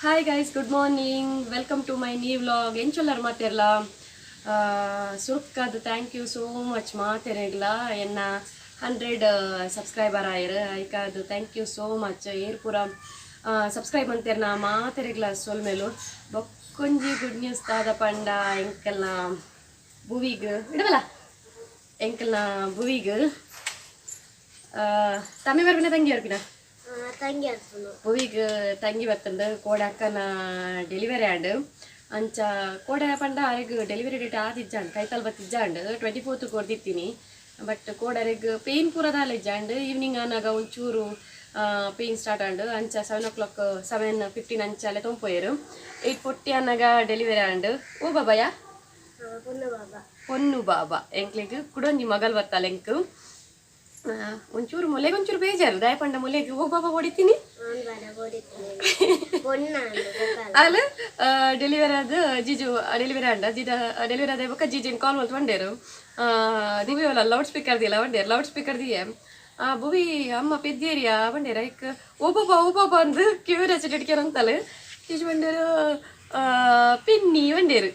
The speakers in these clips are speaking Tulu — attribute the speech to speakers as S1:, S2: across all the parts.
S1: Hi guys, good morning, welcome to my new vlog. ಎಂಚೊಲ್ಲರ್ ಮಾತೆರ್ಲ ಸುರುಕ್ಕಾದ್ thank you so much ಮಾತೆರೆಗ್ಲ. ಎನ್ನ 100 subscriber ಆಯರ್ ಐಕಾದ್ thank you so much. ಏರ್ ಪೂರ ಸಬ್ಸ್ಕ್ರೈಬ್ ಅಂತೇರ್ನ ಮಾತೆರೆಗ್ಲ ಸೊಲ್ಮೆಲು. ಬೊಕ್ಕೊಂಜಿ ಗುಡ್ ನ್ಯೂಸ್ ದಾದ ಪಂಡ ಎಂಕಲ್ನ ಭುವಿಗ್ ಇಡವಲ್ಲ, ಎಂಕಲ್ನ ಭುವಿಗ್ ತಮ್ಮಿ ಬರ್ಪಿನ ತಂಗಿ ಬರ್ಪಿನ
S2: ತಂಗಿ
S1: ಭುವಿಗ್ ತಂಗಿ ಬರ್ತಂದು ಕೋಡೆ ಅಕ್ಕನ ಡೆಲಿವರಿ ಆಂಡ್. ಅಂಚ ಕೋಡೆ ಪಂಡ ಅರೆಗ್ ಡೆಲಿವರಿ ಡೇಟ್ ಆದಿಜ್ಜಾಂಡ್, ಕೈತಾಲ್ ಬತ್ತಿಜ್ಜಾಂಡ್, 24 ಕೊರ್ದಿತ್ತೀನಿ. ಬಟ್ ಕೋಡರೆಗ್ ಪೇನ್ ಪೂರ ದಾಲ ಇಜ್ಜಾಂಡ್. ಈವ್ನಿಂಗ್ ಆನಾಗ ಒಂಚೂರು ಪೇನ್ ಸ್ಟಾರ್ಟ್ ಆಂಡ್. ಅಂಚ 7 o'clock 7:15 ಅಂಚಾಲೆ ತೊಂಪೋಯರು. 8:40 ಆನಾಗ ಡೆಲಿವರಿ ಆಂಡ್. ಓ ಬಾಬಾಯ ಪೊನ್ನು ಬಾಬಾ ಎಂಕ್ಲೆಗ್ ಕುಡೊಂಜಿ ಮಗಲ್ ಬತ್ತಾಲ ಎಂಕ್. ಒಂಚೂರು ಮೊಲೆಗೆ ಒಂಚೂರು ಬೇಜಾರು ದಾಯ ಪಂಡ ಮೊಲೆಗೆ ಓ ಬಾಬಾ ಹೊಡಿತೀನಿ ಅಲ್ಲ. ಡೆಲಿವರಿ ಆದ ಜೀಜು ಡೆಲಿವರಿ ಆಂಡ ಜೀಜ ಡೆಲಿವರಿ ಆದ ಬೊಕ್ಕ ಜೀಜಿನ ಕಾಲ್ ಮಲ್ತ್ ಬಂಡೇರು. ದಿವಿ ಅವಲ್ಲ loud speaker ದಿಲ್ಲ ಬಂಡೇರು, loud speaker ದಿಯೆ Bhuvi ಅಮ್ಮ ಪೆದ್ದೇರಿಯಾ ಬಂಡೇರ ಐಕ್ ಓ ಬಾಬಾ ಓ ಬಾಬಾ ಅಂದು ಕ್ಯೂರಿಯಾಸಿಟಿ ಇಟ್ಕೇರಂತಲ್ಲ. ಜೀಜು ಬಂಡೇರು ಪಿನ್ನಿ ಬಂಡೇರು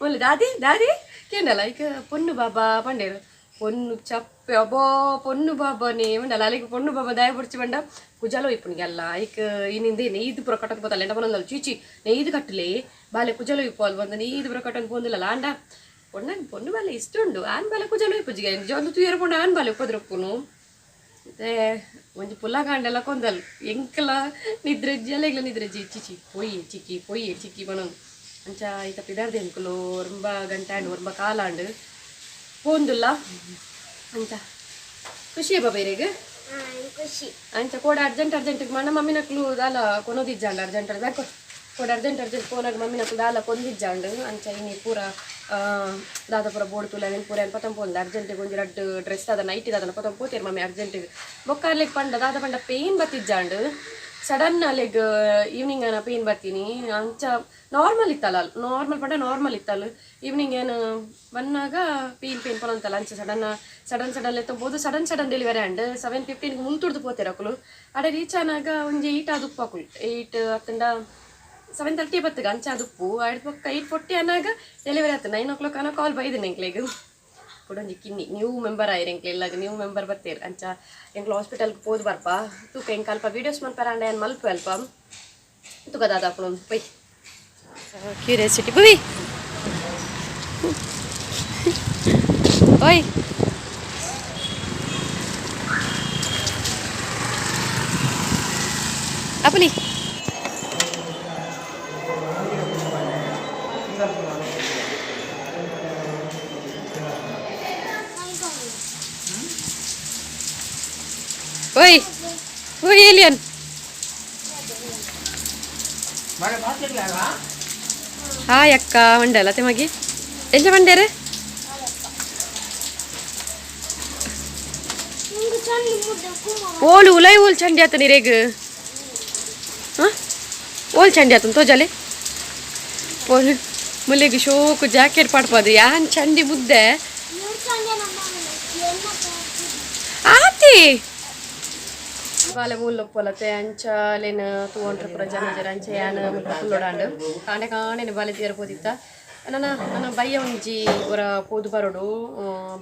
S1: ಮೊಲೆ ದಾದಿ ದಾದಿ ಕೇಂಡಲ್ಲ ಐಕ್ ಪೊನ್ನು ಬಾಬಾ ಬಂಡೇರು. ಪೊನ್ನು ಚಪ್ಪೆ ಅಬ್ಬೋ ಪೊನ್ನು ಬಾಬಾನೇ ಮಂಡಲ ಅಲ್ಲಿಗೆ ಪೊನ್ನು ಬಾಬಾ ದಾಯ ಬುಡ್ಚಿ ಬಂಡ ಕುಜಾಲ ಇಪ್ಪುನಿಗೆ ಅಲ್ಲ ಐಕ್ ಇನ್ನಿಂದ ನೇಯ್ದು ಪುರ ಕಟ್ಟನ್ ಪೋತಲ್ಲ ಎಂಡ ಪೊನ್ನಲ್ಲ ಚೀಚಿ ನೇಯ್ದು ಕಟ್ಟಲೆ ಬಾಲೆ ಕುಜಾಲ ಇಪ್ಪು ಅಲ್ಲಿ ಬಂದ ನೇಯ್ದು ಪುರ ಕಟ್ಟನ್ ಪೋಂದಿಲ್ಲಲ್ಲ. ಆಂಡ ಪೊಣ್ಣ ಪೊನ್ನು ಬಾಲೆ ಇಷ್ಟ ಉಂಡು ಆನ್ ಬಾಲೆ ಕುಜಾಲ ಇಪ್ಪುಜಿಗೆ ನಿಜ ತುಯರ್ ಪೊಣ್ಣು ಆನ್ ಬಾಲೆ ಉಪ್ಪದ್ರಪ್ಪುನು ಮತ್ತೆ ಒಂಜಿ ಪುಲ್ಲ ಕಾಂಡೆಲ್ಲ ಕೊಂದಲ್ ಎಂಕಲ ನಿದ್ರೆ ಜಲೆಗ್ಲ ನಿದ್ರೆ ಜಿ ಚಿಚಿ ಪೊಯ್ಯಿ ಚಿಕ್ಕಿ ಪೊಯ್ಯಿ ಚಿಕ್ಕಿ ಬನೊಂದು ಅಂಚ ಈತ ಪಿದಾರ್ದೆ ಎಂಕುಲು ಒರಂಬ ಗಂಟೆ ಆಂಡ್ ಒರಂಬ ಕಾಲಾಂಡ್ ಪೋಂದುಲ್ಲ. ಅಂಚ ಖುಷಿಯೇ ಬಾಬಾ ಇರೆಗ್
S2: ಖುಷಿ.
S1: ಅಂಚ ಕೋಡ ಅರ್ಜೆಂಟ್ ಅರ್ಜೆಂಟ್ ಮಣ್ಣ ಮಮ್ಮಿನಕ್ಲು ದಾಲ ಕೊನೊದಿಜ್ಜಾಂಡ್ ಅರ್ಜೆಂಟ್ ಅರ್ಜೆಂಟ್ ಕೋಡ ಅರ್ಜೆಂಟ್ ಅರ್ಜೆಂಟ್ ಪೋನಾಗ ಮಮ್ಮಿನಕ್ಲು ದಾಲ ಕೊಂದಿಜ್ಜಾಂಡ್. ಅಂಚ ಇನಿ ಪೂರ ದಾದ ಪೂರ ಬೋರ್ಡ್ ತುಲೆ ಪೂರ ಏನು ಪತಂ ಪೋಂದು ಅರ್ಜೆಂಟಿಗೆ ಒಂಜಿ ರಡ್ಡ್ ಡ್ರೆಸ್ ದಾದ ನೈಟಿ ದಾದನ ಪತಂ ಪೋತೇರು ಮಮ್ಮಿ ಅರ್ಜೆಂಟಿಗೆ. ಬೊಕ್ಕ ಅಲ್ಲಿಗೆ ಪಂಡ ದಾದ ಪಂಡ ಪೇನ್ ಬತ್ತಿಜ್ಜಾಂಡ್. ಸಡನ್ ಅಲ್ಲಿಗೆ ಈವ್ನಿಂಗ್ ಏನ ಪೇನ್ ಬರ್ತೀನಿ ಅಂಚ ನಾರ್ಮಲ್ ಇತ್ತಲ್ಲ, ನಾರ್ಮಲ್ ಪಂಡ ನಾರ್ಮಲ್ ಇತ್ತಲ್ಲ. ಈವ್ನಿಂಗ್ ಏನು ಬಂದಾಗ ಪೇನ್ ಪೇನ್ ಪನಂತಲ್ಲ. ಅಂಚ ಸಡನ್ ಸಡನ್ ಸಡನ್ ಎತ್ತಬೋದು ಸಡನ್ ಸಡನ್ ಡೆಲಿವರಿ ಆಂಡ್. 7:15 ಮುಲ್ತುಡ್ದು ಪೋತೇರು ಅಕುಲು. ಅಡೆ ರೀಚ್ ಆನಾಗ ಒಂಜಿ 8 ಆದುಪ್ಪು ಅಕುಲು 8 ಅತ್ತಂಡ 7:30 ಬತ್ತಗ ಅಂಚ ಆದುಪ್ಪು. ಆಯ್ತು ಪಕ್ಕ 8:40 ಆನಾಗ ಡೆಲಿವರಿ ಆಯ್ತು. 9 o'clock ಅನ್ನ ಕಾಲ್ ಬೈದಿನಿ ಎಂಕ್ಲೆಗ್. ಕೊಡೊಂಜಿ ಕಿನ್ನಿ ನ್ಯೂ ಮೆಂಬರ್ ಆಯ್ರಿ ಎಂಕ್ಲೆ ಇಲ್ಲಾಗ ನ್ಯೂ ಮೆಂಬರ್ ಬತ್ತೇರು. ಅಂಚ ಎಂಕ್ಲು ಹಾಸ್ಪಿಟಲ್ಗೆ ಪೋದು ಬರ್ಪ ತೂಕ ಎಂಕ್ ಅಲ್ಪ ವೀಡಿಯೋಸ್ ಮನ್ಪರ ಅಂಡ ಏನು ಮಲ್ಪ ಅಲ್ಪ ತೂಕ ದಾದ ಅಪ್ಪಣ ಪೊಯ್ ಕ್ಯೂರಿಯಾಸಿಟಿ ಬುವಿ ಓಯ್ ಅಪ್ಪಲಿ ಓಯ್ ಓಯ್ ಏಲಿಯನ್ ಹಾಯ್ ಅಕ್ಕ ಮಂಡಲ ಮಗಿ ಎಂಚ ಮಂಡೇರು ಓಲು ಉಲೈ ಓಲ್ ಚಂಡಿ ಆತ ನೀರೇಗ್ ಓಲ್ ಚಂಡಿ ಆತನ ತೋಜಾಲೆ ಪೋಲ್ ಮುಲ್ಲೆಗ್ ಶೋಕು ಜಾಕೆಟ್ ಪಾಡ್ಪದು ಯಾನ್ ಚಂಡಿ ಮುದ್ದೆ ಆತಿ ಬಾಲೆ ಮೂಲೊಪ್ಪೊಲತೆ ಅಂಚಾಲೆನ್ ತೂವಂಟ್ರ ಪೂರ ಜನ ಜನ ಅಂಚ ಯಾನ್ ಮುಲ್ಪ ಕುಲ್ಲೊಡಾಂಡ್ ಕಾಂಡೆ ಕಾಣೆನೆ ಬಾಲೆ ತೀರ ಪೋದಿತ್ತ. ನನ್ನ ನನ್ನ ಬಯ್ಯ ಒಂಜಿ ಒರ ಪೋದು ಬರೋಡು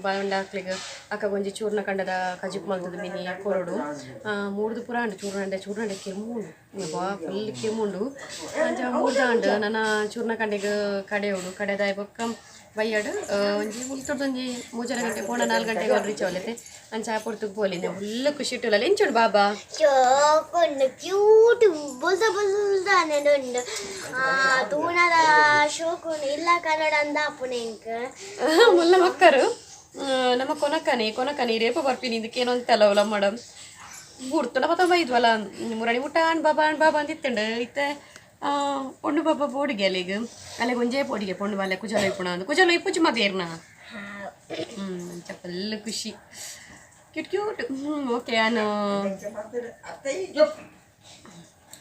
S1: ಬಂಡ ಅಕ್ಲೆಗ್ ಅಕ್ಕಗೊಂಜಿ ಚೂರ್ಣ ಕಂಡದ ಕಜಿಪು ಮಲ್ತದ ಮಿನಿ ಕೊರೊಡು ಮೂರ್ದು ಪೂರ ಅಂಡು ಚೂರ್ಣಂಡೆ ಚೂರ್ಣಂಡೆ ಕೆಮ್ಮುಂಡು ಬಾ ಫುಲ್ ಕೆಮ್ಮುಂಡು ಅಂಚ ಮೂರ್ದಾಂಡ್ ನನ್ನ ಚೂರ್ಣ ಕಂಡೆಗ್ ಕಡೆಯೋಡು ಕಡೆದಾಯ ಬೊಕ್ಕ ಬಯ್ಯಡ್ ಒಂಜಿ ಮುಲ್ತೊಡ್ದು ಒಂಜಿ 3.5 ಗಂಟೆ 3:45 ಗಂಟೆಗೆ ಅವ್ರು ರೀಚ್ ಅವಲತೆ. ಅಂಚ ಆ ಪೊರ್ತುಗ್ ಪೋಲಿಂದೆ ಫುಲ್ ಖುಷಿ ಇಟ್ಟುಲ್ಲ. ಎಂಚುಂಡು ಬಾಬಾ
S2: ಶೋಕುಂಡು ಕ್ಯೂಟ್ ಬೊಲ್ದ ಬೊಲ್ದ ತೂನದ ಶೋಕುಂಡು ಇಲ್ಲ ಕನ್ನಡ ಅಂದ ಅಪ್ಪುನ ಎಂಕ್
S1: ಮುಲ್ಲ ಮಕ್ಕರು ನಮ್ಮ ಕೊನಕನೆ ಕೊನಕನೆ ರೇಪ ಬರ್ಪಿನಿ ಇದಕ್ಕೇನೋ ಅಂತಲ್ಲ ಅವಲ ಮೇಡಮ್ ಬುಡ್ತುಂಡ ಪತ್ತ ಬೈದ್ವಲ್ಲ ಮುರಣಿ ಮುಟ್ಟ ಆಣ್ ಬಾಬಾ ಆಣ್ ಬಾಬಾ ಅಂತ ಇತ್ತಂಡು ಇತ್ತೆ ಪೊಣ್ಣು ಬಾಬಾ ಬೋಡಿಗೆ ಅಲ್ಲಿಗೆ ಅಲ್ಲಿಗೆ ಒಂಜೇ ಪೋಡಿಗೆ ಪೊಣ್ಣು ಬಾಲೆ ಕುಜಲ ಇಪ್ಪುಣ ಅಂದ್ ಕುಜಲ ಇಪ್ಪುಜಿ ಮಗೇರ್ನ ಅಂಚ ಫುಲ್ ಖುಷಿ ಕ್ಯೂಟ್ ಕ್ಯೂಟ್. ಓಕೆ ನಾನು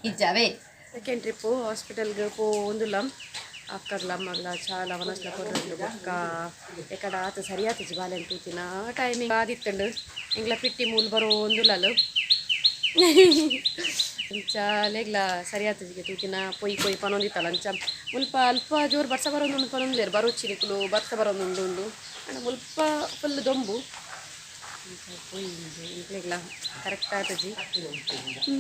S1: ಇಜ್ಜಾವೇ ಸೆಕೆಂಡ್ ಟ್ರಿಪ್ಪು ಹಾಸ್ಪಿಟಲ್ಗೆ ಪೋಂದುಲ್ಲ ಅಕ್ಕಗ್ಲ ಅಮ್ಮಗ್ಲ ಚಾಲ ವನಸ್ಲ ಕೊರ್ರಂಡು ಬೊಕ್ಕ ಎಕಡ ಆತ ಸರಿಯಾತಜಿ ಬಾಲೆ ತೂತಿನ ಟೈಮಿಂಗ್ ಆದಿತ್ತಂಡು ಎಂಗ್ಲ ಪಿಟ್ಟಿ ಮೂಲು ಬರೋ ಒಂದುಲ್ಲಲು ಇಂಚ ಲೇಗ್ಲ ಸರಿಯಾತಜಿಗೆ ತೂಕಿನ ಪೊಯ್ ಪೊಯ್ ಪನೊಂದಿತ್ತಲ್ಲ ಅಂಚ ಮುಲ್ಪ ಅಲ್ಪ ಜೋರು ಬರ್ಸ ಬರೋದುಂಡು ಪನೊಂದಿಲ್ಲೇರು ಬರೋಚಿ ನಿಕುಲು ಬರ್ಸ ಬರೋದುಂಡು ಉಂಡು ಅಂಡ ಮುಲ್ಪ ಫುಲ್ ದೊಂಬು ಪೊಯ್ ಇಂಕ್ಲೆಗ್ಲ ಕರೆಕ್ಟ್ ಆತಜಿ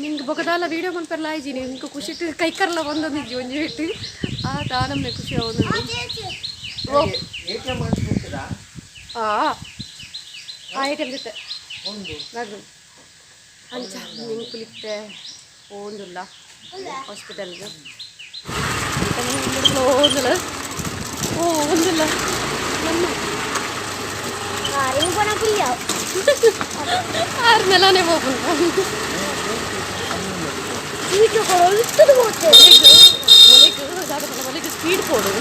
S1: ನಿಂಗೆ ಬೊಕದಾಲ ವೀಡಿಯೋ ಮನ್ಪೆರ್ಲ ಆಯ್ಜಿ ನಿಂಗೆ ಖುಷಿಟ್ ಕೈಕರ್ಲ ಒಂದೊಂದಿಜ್ಜಿ ಒಂಜಿ ಬಿಟ್ಟು ಆ ತಾನಮ್ನೆ ಖುಷಿ ಆವೊಂದುಂಡು ಓ ಆ ಆ ಎ ಟಿ ಎಮ್ ಜೊತೆ ಅಂಚ ನಿಂಗೆ ಕುಲಿತ್ತೆ ಓಂದುಲ್ಲ ಹಾಸ್ಪಿಟಲ್ಗೆ ಓಂದುಲ್ಲ ಓ ಒಂದಿಲ್ಲ ನಮ್ಮ ಆರ್ಮೆಲಾನೆ ಹೋಗ್ಬೋದು ಸ್ಪೀಡ್ ಕೊಡು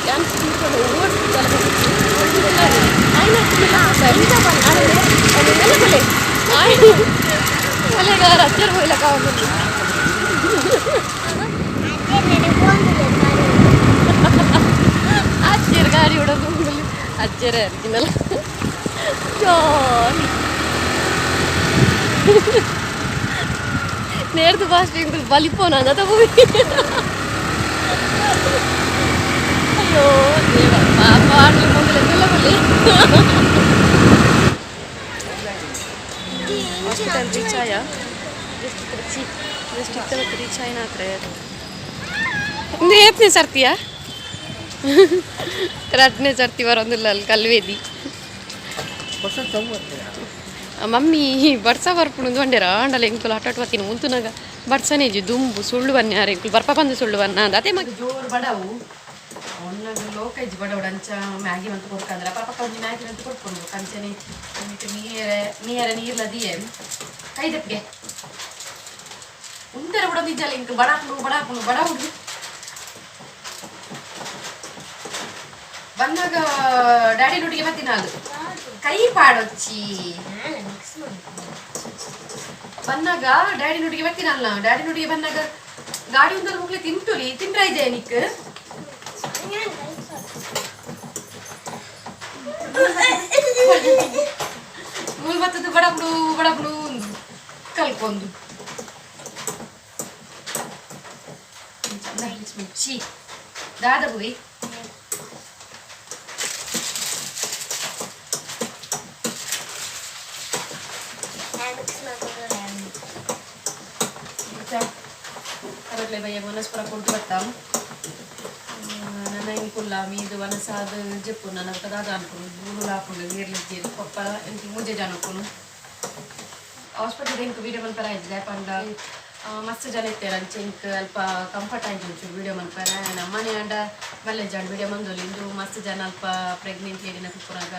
S1: ಯಾನ್ ಸ್ಪೀಡ್ ಕೊಡು ಓವರ್ ಸ್ಪೀಡ್ ಅಲ್ಲ ಅಚ್ಚರ್ ಹೋಯ್ಲಕ್ಕ ಅಚ್ಚರ್ ಗಾಡಿ ಹೊಡೋದು ಅಚ್ಚರೇ ಅರ್ಜಿನಲ್ಲ ಜಾಲಿ ನೇರ್ದು ಭಾಷೆ ಇಂಗುಲ್ ಬಲಿಪೋನ ಅಂತ ಹೋಗಿ ಅಯ್ಯೋ ದೇವ ಪಾಪ ಆಡ್ಲಿ ಮುಂದೆ ಬಲ್ಲಿ ಹಾಸ್ಪಿಟಲ್ ರೀಚ್ ಆಯ ಜಸ್ಟ್ ಜಸ್ಟ್ ಇತ್ತ ರೀಚ್ ಆಯ್ನ ಹತ್ರ ನೇತ್ನೇ ಸರ್ತಿಯಾ ರಡ್ನೇ ಸರ್ತಿ ಬರೋದಿಲ್ಲ ಅಲ್ಲಿ ಕಲ್ವೇದಿ ಮಮ್ಮಿ ಬರ್ಸ ಬರ್ಪುಂಡು ಒಂಡೇರ ಆಂಡಲ ಎಂಕುಲು ಹಟಾಟ್ ಬತ್ತೀನಿ ಮುಂತುನಾಗ ಬರ್ಸನೇಜಿ ದುಂಬು ಸುಳ್ಳು ಬನ್ನಿ ಯಾರು ಎಂಕುಲು ಬರ್ಪ ಬಂದು ಸುಳ್ಳು ಬನ್ನ ಅಂದ ಅದೇ ಮಗ ಜೋರು ಬಡವು ಒನ್ನಾಗ ಲೋಕ ಇಜ್ಜಿ ಬಡವಡು ಅಂಚ ಮ್ಯಾಗಿ ಅಂತ ಕೊಡ್ಕಂದ್ರೆ ಪಾಪ ಒಂಜಿ ಮ್ಯಾಗಿ ಅಂತ ಕೊಟ್ಕೊಂಡು ಕಂಚನೆ ನೀರ ನೀರ ನೀರ್ಲ ದಿಯೆ ಕೈದಪ್ಪಿಗೆ ಉಂಟರ ಬಿಡೋದು ನಿಜ ಇಂಕ ಬಡಾಪುಡು ಬಡಾಪುಡು ಬಡ ಹುಡುಗಿ ಬಂದಾಗ ಡ್ಯಾಡಿ ನುಡಿಗೆ ಮತ್ತಿನ ಅದು ಕೈ ಪಾಡೊಚ್ಚಿ ಬಂದಾಗ ಡ್ಯಾಡಿ ನುಡಿಗೆ ಬರ್ತೀನಲ್ಲ ಡ್ಯಾಡಿ ನುಡಿಗೆ ಬಂದಾಗ ಗಾಡಿ ಒಂದಲ್ಲಿ ಹೋಗ್ಲಿ ತಿಂಟುಲಿ ತಿಂಡ್ರ ಇದೆ ನಿಕ್ ಮೂಲ್ ಬತ್ತದ ಬಡಪುಡು ಬಡಪುಡು ಕಲ್ಕೊಂಡು ಚಿ ದಾದ ಬುವಿ ಕರಗ್ಲೆ ಬಯ್ಯ ವನಸ್ಪರ ಕೊಡ್ದು ಬರ್ತಾವ ನನ್ನ ಇಂಕುಲ್ಲ ಮೀದು ವನಸಾದ ಜಪ್ಪು ನನ್ನ ದಾದ ಅನ್ಕೊಂಡು ಬೂಲು ಹಾಕೊಂಡು ನೀರ್ಲಿಜ್ಜಿ ಪಪ್ಪ ಎಂತ ಮೂಜೆ ಜಾನಕ್ಕುನು ಹಾಸ್ಪಿಟಲ್ ಇಂಕ್ ವೀಡಿಯೋ ಮನ್ಪರ ಇದ್ದೆ ಪಂಡ ಮಸ್ತ್ ಜನ ಇತ್ತೇರ ಅಂಚೆ ಇಂಕ್ ಅಲ್ಪ ಕಂಫರ್ಟ್ ಆಯ್ತು ಒಂಚೂರು ವೀಡಿಯೋ ಮನ್ಪರ ನಮ್ಮನೆ ಅಂಡ ಬಲ್ಲೆ ಜನ ವೀಡಿಯೋ ಮಂದೊಲಿ ಇಂದು ಮಸ್ತ್ ಜನ ಅಲ್ಪ ಪ್ರೆಗ್ನೆಂಟ್ ಲೇಡಿನ ಕುಪ್ಪುನಾಗ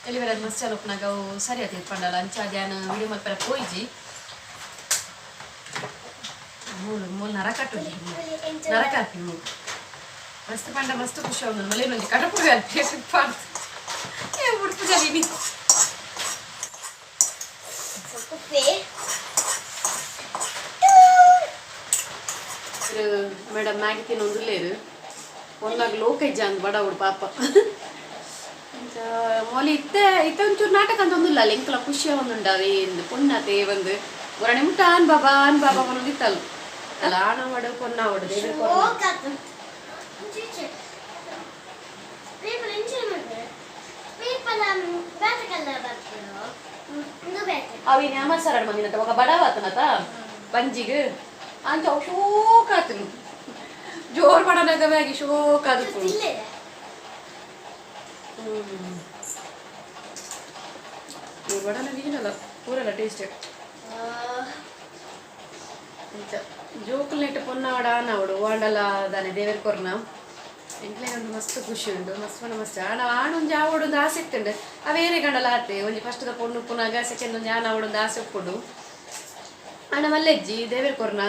S1: ಡೆಲಿವರಿ ಆದ ಮಸ್ತ್ ಜನ ಉಪ್ಪುನಾಗ ಅವು ಸರಿ ಆಯ್ತು ಪಂಡಲ್ಲ ಅಂಚ ಅದ್ಯಾನ ವೀಡಿಯೋ ಮನ್ಪರ ಪೋಯಿಜಿ ಮೂಲು ಮೂಲು ನರಕ ನರಕ ಹಾಕಿ ಮೂಲು ಮಸ್ತ್ ಪಂಡ ಮಸ್ತ್ ಖುಷಿ ಆവുಂದು ಮಲೆ ಒಂಜಿ ಕಡಪುಡು ಅಲ್ಪ ಏ ಉಡುಪು ಜಲೀನಿ ಮೇಡಮ್ ಮ್ಯಾಗಿ ತಿನ್ನೊಂದುಲ್ಲೇರು ಒಂದಾಗ ಲೋಕ ಇಜ್ಜ ಅಂದ್ ಬಡವುಡು ಪಾಪ ಮೊಲಿ ಇತ್ತೆ ಇತ್ತೆ ಒಂಚೂರು ನಾಟಕ ಅಂತ ಒಂದುಲ್ಲ ಅಲ್ಲಿ ಎಂಕಲ ಖುಷಿ ಒಂದುಂಡಾವೆ ಎಂದು ಪೊಣ್ಣತೆ ಬಂದು ಒರಣೆ ಮುಟ್ಟ ಆನ್ ಬಾಬಾ ಆನ್ ಬಾಬಾ ಅನ್ನೋದಿತ್ತಲ್ಲ ಅಲ್ಲ ಆಣ ಮಾಡು ಪೊನ್ನ ಮಾಡು ದೇವ್ರ ಅವಿನ ಅಮಸರಡ್ ಮಂದಿನತ ఒక ಬಡವಾತನತ ಬಂಜಿಗ್ ಅಂಚ ಅವು ಶೋಕ್ ಆತನು ಜೋರ್ ಬಡನಾಗ ಮ್ಯಾಗಿ ಶೋಕ್ ಆದು ಬಡನ ಏನಲ್ಲ ಪೂರಲ್ಲ ಟೇಸ್ಟ್ ಅಂಚ ಜೋಕುಲ್ ನೆಟ್ ಪೊನ್ನಾವಡ ಆನವಡು ವಾಂಡಲ ದಾನೆ ದೇವರ ಕೊರ್ನ ಎಂಕ್ಲೆ ಒಂದು ಮಸ್ತ್ ಖುಷಿ ಉಂಡು ಮಸ್ತ್ ಪಂಡ ಮಸ್ತ್ ಆಣ ಆಣೊಂಜಿ ಆವಡು ಒಂದು ಆಸೆ ಇತ್ತುಂಡು ಅವೇರೆ ಗಂಡಲ ಆತೆ ಒಂಜಿ ಫಸ್ಟ್ ದ ಪೊಣ್ಣು ಉಪ್ಪುನಾಗ ಸೆಕೆಂಡ್ ಒಂಜಿ ಆನ ಆವಡು ಆಸೆ ಉಪ್ಪುಂಡು ಆಣ ಮಲ್ಲೆಜ್ಜಿ ದೇವರ ಕೊರ್ನ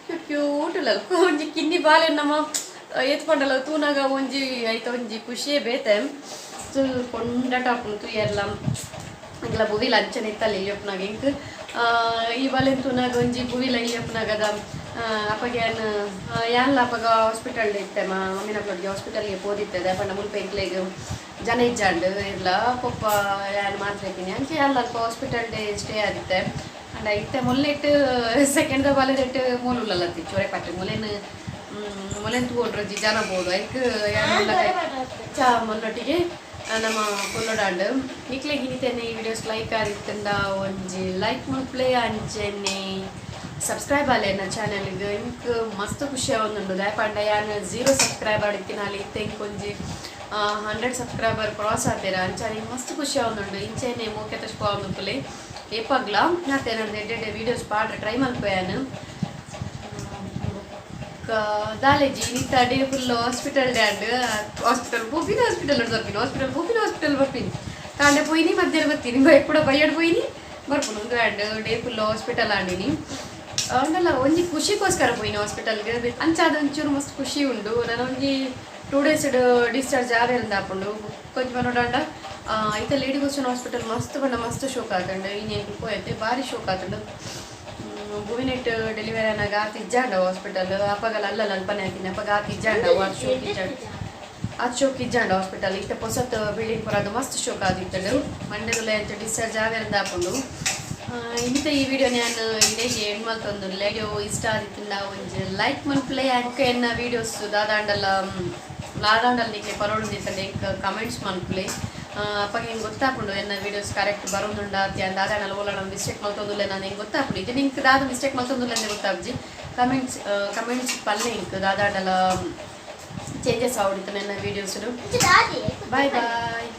S1: ಕ್ಯೂಟ್ ಕ್ಯೂಟ್ ಉಲ್ಲ ಒಂಜಿ ಕಿನ್ನಿ ಬಾಲೆ ನಮ್ಮ ಏತ್ ಪಂಡಲ ತೂನಾಗ ಒಂಜಿ ಐತ ಒಂಜಿ ಖುಷಿಯೇ ಬೇತೆ ಕೊಂಡಾಟ ಆಪುಂಡು ತೂಯರ್ಲ ಎಂಕ್ಲ ಬುವಿಲ ಅಂಚನೆ ಇತ್ತಲ್ಲ ಇಲ್ಲಿಯಪ್ಪನಾಗ ಎಂಕ್ ಈ ಬಾಲೆನ್ ತೂನಾಗ ಒಂಜಿ ಬುವಿಲ ಇಲ್ಲಿಯಪ್ಪನಾಗದ ಅಪ್ಪಗೆ ಯಾನ್ ಯಾನ್ಲ ಅಪ್ಪಗ ಹಾಸ್ಪಿಟಲ್ ಇತ್ತೆ ಮಮ್ಮಿನ ಅಪ್ಪಗೆ ಹಾಸ್ಪಿಟಲ್ಗೆ ಪೋದಿತ್ತೆ ಪಂಡ ಮುಲ್ಪ ಎಂಕ್ಲೆಗ್ ಜನ ಇಜ್ಜಾಂಡ್ ಇರ್ಲ ಪೊಪ್ಪ ಯಾನ್ ಮಾತ್ರ ಇದ್ದೀನಿ ಅಂಚೆ ಯಾನ್ಲ ಅಲ್ಪ ಹಾಸ್ಪಿಟಲ್ ಡೇ ಸ್ಟೇ ಆದಿತ್ತೆ. ಅಂಡ ಅಂಡ ಇತ್ತೆ ಮೊಲ್ಲೆಟ್ ಸೆಕೆಂಡ್ ದ ಬಾಲೆಟ್ ಮೂಲು ಉಲ್ಲಲತ್ತಿ ಚೋರೆ ಪಟ್ಟೆ ಮೊಲೆನ್ ಮೊಲೆನ್ ತೂವೊಡ್ರಜ್ಜಿ ಜನ ಬೋದು ಐಕ್ ಯಾನ್ ಚಾ ಮೊನ್ನೊಟ್ಟಿಗೆ ನಮ್ಮ ಪೊಲ್ಲೊಡಾಂಡ್. ನಿಕ್ಲೆಗ್ ಇನಿತೆನೆ ಈ ವಿಡಿಯೋಸ್ ಲೈಕ್ ಆದಿತ್ತಂಡ ಒಂಜಿ ಲೈಕ್ ಮಲ್ಪುಲೆ, ಅಂಚೆನೆ ಸಬ್ಸ್ಕ್ರೈಬ್ ಆಲೆ ಎನ್ನ ಚಾನೆಲ್ಗ್. ಇಂಕ್ ಮಸ್ತ್ ಖುಷಿ ಆವೊಂದುಂಡು, ದಾಯೆ ಪಂಡ ಯಾನ್ 0 ಸಬ್ಸ್ಕ್ರೈಬರ್ ಇತ್ತಿನಾಲ್, ಇತ್ತೆ ಇಂಕ್ ಒಂಜಿ 100 ಸಬ್ಸ್ಕ್ರೈಬರ್ ಕ್ರಾಸ್ ಆತೆರ್. ಅಂಚಾನೆ ಮಸ್ತ್ ಖುಷಿ ಆವೊಂದುಂಡು. ಇಂಚೆನೆ ಮೋಕೆ ತೋಜ್ಪಾವೊಂದುಪ್ಪುಲೆ ಏಪಗ್ಲ. ನಾತೆ ಎನ್ನಡ್ದ್ ಎಡ್ಡೆ ಎಡ್ಡೆ ವೀಡಿಯೋಸ್ ಪಾಡ್ರೆ ಟ್ರೈ ಮಲ್ಪುವೆ ಯಾನ್. ದಾಲೆಜಿ ಇನಿತ ಡೇ ಫುಲ್ ಹಾಸ್ಪಿಟಲ್ ಡೇ ಆಂಡ್. ಹಾಸ್ಪಿಟಲ್ ಪೋಪಿನ, ಹಾಸ್ಪಿಟಲ್ ಬರ್ಪಿನಿ, ಹಾಸ್ಪಿಟಲ್ ಪೋಪಿನ, ಹಾಸ್ಪಿಟಲ್ ಬರ್ಪಿನಿ. ಕಾಂಡೆ ಪೋಯಿನಿ, ಮಧ್ಯಾಹ್ನ ಬರ್ತೀನಿ, ಬೈಕ್ ಕೂಡ ಬಯ್ಯಡ್ ಪೋಯಿನಿ ಬರ್ಪುನು. ಉಂದು ಆಂಡ್ ಡೇ ಫುಲ್ ಹಾಸ್ಪಿಟಲ್ ಆಂಡಿನಿ. ಅಂಡಲ ಒಂಜಿ ಖುಷಿಗೋಸ್ಕರ ಪೋಯಿನಿ ಹಾಸ್ಪಿಟಲ್ಗೆ. ಅಂಚಾದ ಒಂಚೂರು ಮಸ್ತ್ ಖುಷಿ ಉಂಡು. ನಾನು ಒಂಜಿ 2 ಡೇಸ್ ಡಿಸ್ಚಾರ್ಜ್ ಆವೇರಂದ ಆಪುಂಡು. ಕೊಂಚ ಪನೊಡಾಂಡ ಇತ್ತೆ ಲೇಡಿ ಗೋಸ್ಟನ್ ಹಾಸ್ಪಿಟಲ್ ಮಸ್ತ್ ಪಂಡ ಮಸ್ತ್ ಶೋಕ್ ಆತುಂಡು. ಇನಿ ಪೋಯತ್ತೆ ಬಾರಿ ಶೋಕ್ ಆತುಂಡು. ಭುವಿನೆಟ್ ಡೆಲಿವರಿ ಆನಾಗ ಆತ್ ಇಜ್ಜಾಂಡ ಹಾಸ್ಪಿಟಲ್. ಅಪಗಲ ಅಲ್ಲಲ್ಲ ಅಲ್ಪನೆ ಹಾಕಿನಿ, ಅಪಗ ಆತ್ ಇಜ್ಜಾಂಡ, ಆತ್ ಶೋಕ್ ಇಜ್ಜಾಂಡ, ಆತ್ ಶೋಕ್ ಇಜ್ಜಾಂಡ ಹಾಸ್ಪಿಟಲ್. ಇತ್ತೆ ಪೊಸತ್ ಬಿಲ್ಡಿಂಗ್ ಪೂರ ಅದು ಮಸ್ತ್ ಶೋಕ್ ಆದಿತ್ತುಂಡು. ಮಂಡೆದುಲ ಎಂಚ ಡಿಸ್ಚಾರ್ಜ್ ಆವೇರಂದ ಆಪುಂಡು. ಇನಿತ ಈ ವಿಡಿಯೋ ನಾನು ಇಡೀ ಎಂಡ್ ಮಲ್ತೊಂದುಲ್ಲೆ. ವಿಡಿಯೋ ಇಷ್ಟ ಆದಿತ್ತುಂಡ ಒಂಜಿ ಲೈಕ್ ಮಲ್ಪುಲೆ. ಅಂಕ ಎನ್ನ ವೀಡಿಯೋಸ್ ದಾದಾಂಡಲ ದಾದಾಂಡಲ ನಿಕ್ಲೆ ಪರೋಡು ಎಂಕ್ ಕಮೆಂಟ್ಸ್ ಮಲ್ಪುಲೆ. ಅಪಗ ಹೆಂಗೆ ಗೊತ್ತಾಪುಂಡು ಎನ್ನ ವೀಡಿಯೋಸ್ ಕರೆಕ್ಟ್ ಬರೋದುಂಡ ಅತ್ಯ ದಾದಾಂಡಲ ಓಲಣ ಮಿಸ್ಟೇಕ್ ಮಲ್ತೊಂದುಲ್ಲೆ ನಾನು ಹೆಂಗೆ ಗೊತ್ತಾಪುಂಡು. ಇದು ನಿಂಕ್ ದಾದ ಮಿಸ್ಟೇಕ್ ಮಲ್ತೊಂದುಲ್ಲೆ ಅಂದೆ ಗೊತ್ತಾಪ್ಜಿ. ಕಮೆಂಟ್ಸ್ ಕಮೆಂಟ್ಸ್ ಪಲ್ಲೆ ಇಂಕ್ ದಾದಾಂಡಲ ಚೇಂಜಸ್ ಆವಡಿತ್ತು ನನ್ನ ವೀಡಿಯೋಸ್. Boy boy.